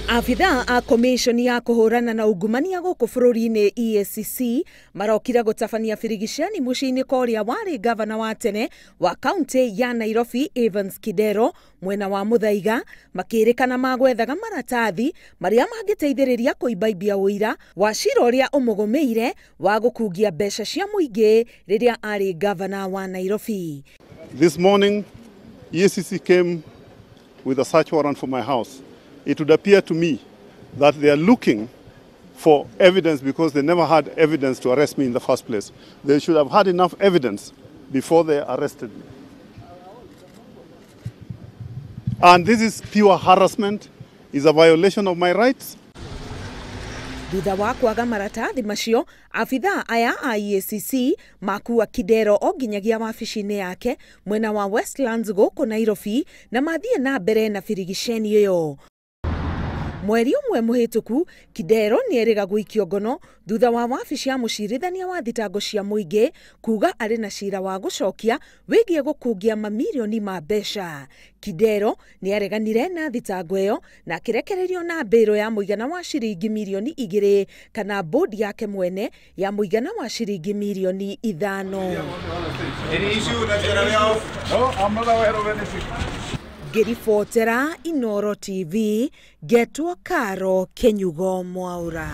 Abithaa a commission ya kũhũrana na ungumania gũkũ bũrũri-inĩ EACC marokire gũtabania birigiceni mũciĩ-inĩ kwa ũrĩa warĩ gavana wa tene wa kaunti ya Nairobi Evans Kidero mwena wa Muthaiga, makĩrĩkana magwethaga maratathi marĩa mangĩteithĩrĩria kũimbaimbia ũira wa cira ũrĩa ũmũgũmĩire wa gũkungia mbeca cia mũingĩ rĩrĩa arĩ gavana wa Nairobi. This morning, EACC came with a search warrant for my house. It would appear to me that they are looking for evidence because they never had evidence to arrest me in the first place. They should have had enough evidence before they arrested me. And this is pure harassment, is a violation of my rights. Thutha wa kwaga maratathi macio, abithaa aya a EACC makua Kidero o nginyagia wabici-inĩ yake mwena wa Westlands gũkũ Nairobi na mathiĩ na mbere na birigiceni ĩyo. Mweri ũmwe mũhĩtũku, Kidero nĩerĩga gũikio ngono thutha wa wabici ya mũcirithania wa thitango cia mũingĩ kuga arĩ na cira wa gũcokia wĩgiĩ gũkungia mamirioni ma mbeca. Kidero nĩareganire na thitango ĩyo na akĩrekererio na mbĩrũ ya mũigana wa ciringi mirioni 2 kana bodi yake mwene ya mũigana wa ciringi mirioni 5. Any issue that you're aware of? No, I'm not aware of anything. Ngĩribotera Inooro TV, ngetwo Karo Kinyugo Mwaura.